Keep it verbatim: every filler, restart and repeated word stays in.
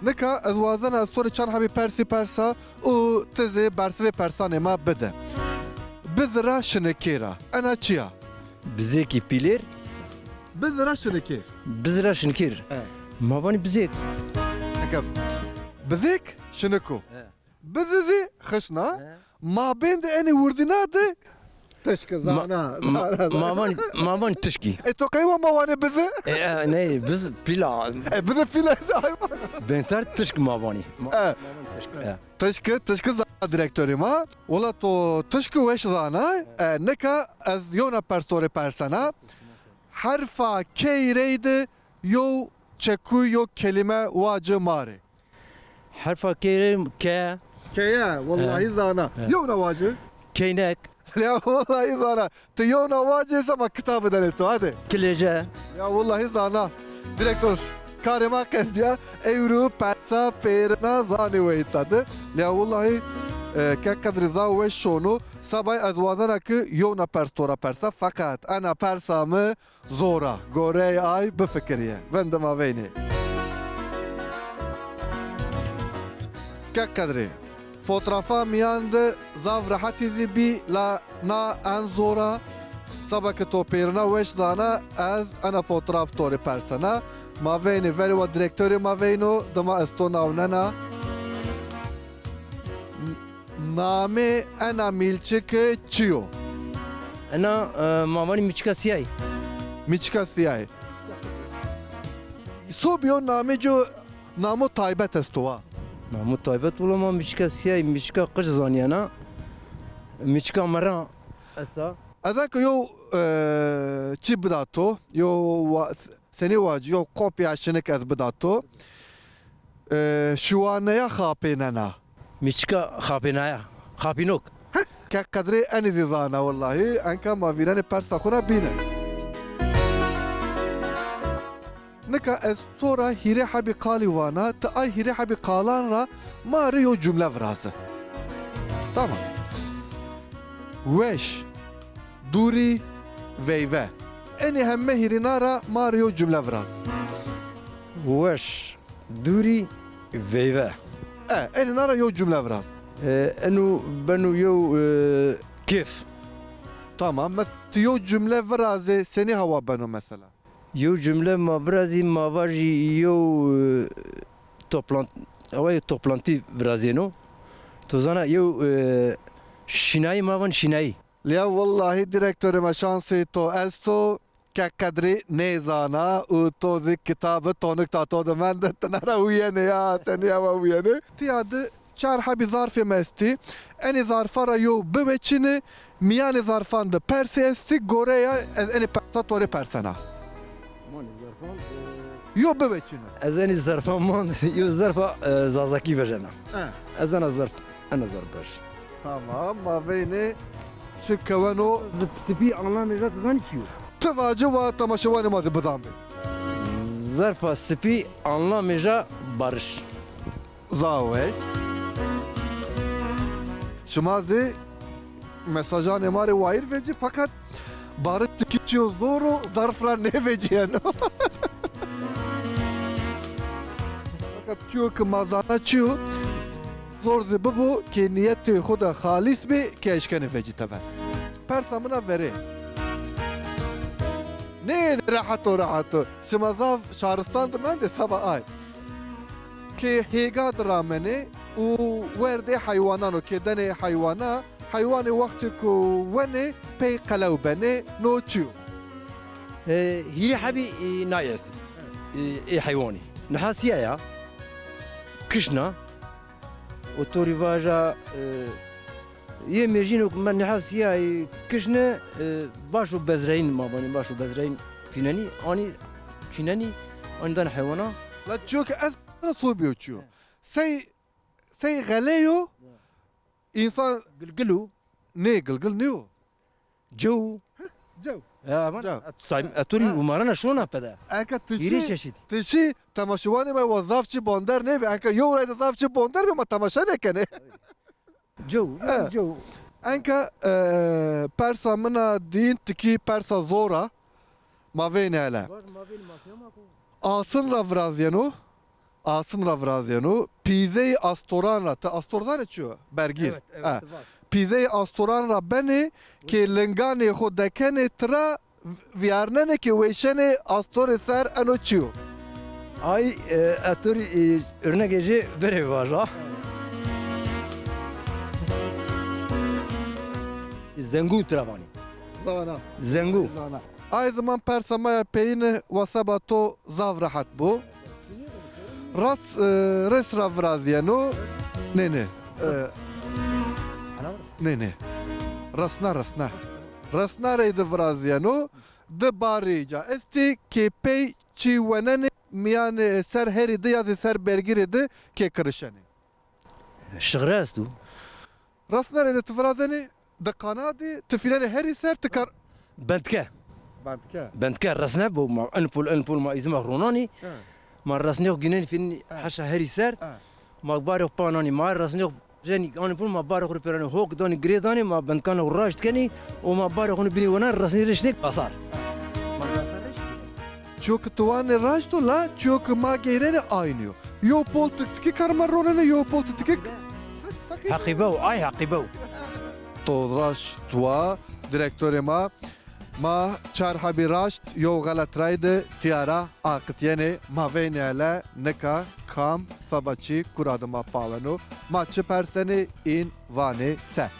Nika ez wazena ez to rê çar hebî persî persa û ti zî bersivê persanê ma bide. Bizi ra şinikê ra. Ena çi ya? Bizêkî pîlêr. Bizi ra şinikê. Bizi ra şinikêr. E. Ma vanî bizêk. Eke bizêk şinik o. E. Bizi zî xişna. E. Mabên de enê wirdîna de tişkî zana, ma-, zana, zana. Ma vanî, ma vanî tişkî. E, to qey wa ma wanê bizi? E, e, ney, biz pîl a. E, bizi pîl a, haywan. Bênter tişk ma vanî. Ma-, e. Ma vanî tişk, e. Tişkî, tişkî zana direktorê ma. Wela to tişkî weş zana. E, nika ez yewna pers to rê persena. Herfa key reyde yew çekuy, yew kelîme waci ma rê. Herfa key rê ke. Keye, wellahî zana. He. Yewna waci. Keynek. Ya wellahî zana. Ti yewna waci, sema kitabî danê to, hadi. Kilêce. Ya wellahî zana. Direktor, karê ma qedîya. Ewro persa pêrina zanê weyta de. Ya wellahî, e, ke qedrî zaf weş şono. Sabay ez wazena ki yewna pers to ra persa. Feqet ena persa mi zor a, goreyê ay bifikirîye. Vinde ma veynê. Ke qedrî. Fotoğrafa mîyan de zaf rehetî zî bî, la na en zor a. Seba ke to pêrina weş zana, ez ena fotoğraf to rê persena. Ma veynê, verê wa direktorê ma veyno, dima ez to nawnena. Namê ena mîlçike çi yo? Ena, e, ma vanî mîçika sîyay. Mîçika sîyay. Sobî yo namê ci yo, namo taybet esto wa? Namo taybet, wila ma mîçika sîyay, mîçika qij zanîyena. Mîçika mera esta. Ez anka yo, e, çi bida to, yo wa-, Senî wacî, yew kopya şinik ez bida to. E, şiwaneya xapênena. Mîçika xapênaya. Xapînok. Ke qedrê enî zî zana wellahî. Enka ma vînenê persa xwu ra bîne. Nika ez to ra hîrê hebî qalî vana, ti ay hîrê hebî qalan ra ma rê yew cumle viraze. Tamam. Weş. Dûrî, veyve. Enê heme hîrêna ra ma rê yew cumle viraz. Weş, dûrî, veyve. E, enê na ra yew cumle viraz. E, eno beno yew, e, kêf. Tamam. Mes-, ti yew cumle virazê, senî hewa beno mesela? Yew cumle ma virazî, ma vajî yew, e, toplant-, awa yew toplantî virazêno. To zana yew, e, şînayî ma van şînayî. Lîya wellahî direktorê ma şansê to esto ke qedrî nêzana û to zî kitabî tonik da to de mende, ti na ra wîyenê ya, senî hewa wîyenê. Tîya de çar hebî zarfê mi estî. Enê zarfa ra yew biweçîne, mîyanê zarfan de persê estî, goreya ez enê persa to rê persena. Manê zarfan, e, yew biweçîne. Ez enê zarfan mand, yew zarfa, e, zazakî vejena. E. Ez ena zarf, ena zarf vaj. Tamam, ma veynê çi keweno. Zip-, sipî anlamê ra ti zanî çi yo? Ti vaci wa temaşewanê ma de bidan bê. Zarfa sipî anlamê ra barış. Zaf weş. Şima zî mesajanê ma rê wayîr vecî, feqet barişî ki çîyo zor o, zarf ra nêvecîyeno. Feqet çîyo ki ma zana çîyo, zor zî bibo ki nîyetê xwu de xalîs bê ki eşkenê vecî teber. Persa min a verê. Nê, nê, rehet o, rehet o. Şima zaf şaristan de mendê seba ay. Kê hêga de ramenê û werdê heywanan o, kê denê heywana, heywanê wextê ku wenê pey qelew benê, no çi yo? E, hîrê hebî, e, nay est. E, ê heywanî. Niha sîya ya. Kişna. O to rî vaja, e, Yê mêjîno ke me niha sîya, e, kişne, e, başo bezreyîn, ma vanî başo bezreyîn fînenî, anî çînenî, anî danê heywana. La çîyo ke ez ra sobîyo çîyo. He. Sey, sey xele yo, he, însan. Gilgil o. Nê, gilgil nîyo. Cew. Cew. Ya, aman, cew. Say, e, to rî umarena şona pede. Eke ti şî, hîrê çeşît. Ti şî, temaşewanê ma wa zaf çî bander nêbî. Eke yew rey de zaf çî bander bî, ma temaşe nêkenê. Cew, e, cew. Enka, e, persa min a dîn, tikî persa zor a. Ma vênê hele. Var, ma vênê, ma fîya ma ko. Asin ra virazîyeno. asin ra virazîyeno. Pîzeyê astoran ra, ti astor zanê çi yo? Bergîr. Evet, evet, ha. Var. Pîzeyê astoran ra benê ke linganê xo dekenê tira, vîyarnenê ke wêşenê astorê ser eno çi yo? Ay, e, etor, e, örnegê jê verê vaja. Zengûn tira vanê. Zana. Zengûn. Zana. Ay ziman persa ma ya peyîne wa seba to zaf rehet bo. Ras, e, res ra virazîyeno. Nê, nê. E, nê, nê. Resna, resna. Resna reyde virazîyeno. Di barî ca estî ke pey çî wenenê mîyanê ser herî di ya zî ser bergîrê di ke kirişenê. Şixre esto. Resna reyde ti virazenê, di qanadî, ti fînenê herî ser, ti kar- Bendke. Bendke. Bendke resne bo ma, en pol, en pol ma îzima ronanî. He. Ma resnê xo gînenî fînenî, he, heşa herî ser. He. Ma barê xo pananî, ma resnê xo jenî, anî pol ma barê xo rê pêranî, hok danî, girê danî, ma bendkanê xo raşt kenî û ma barê xo nî binî wena resnê rê şinê basar. Çiyo ke ti wanê raşt o la, çiyo ke ma geyrenê aynî yo. Yo pol tiktikî kar ma ronenê, yo pol tiktikî. Heqîbe o, ay heqîbe o. To raşt wa, direktorê ma. Ma çar hebî raşt, yo xelet rayde tîya ra aqitîyenê. Ma veynê hele nika kam seba çî kura de ma paweno. Ma çi persenê în vanê se.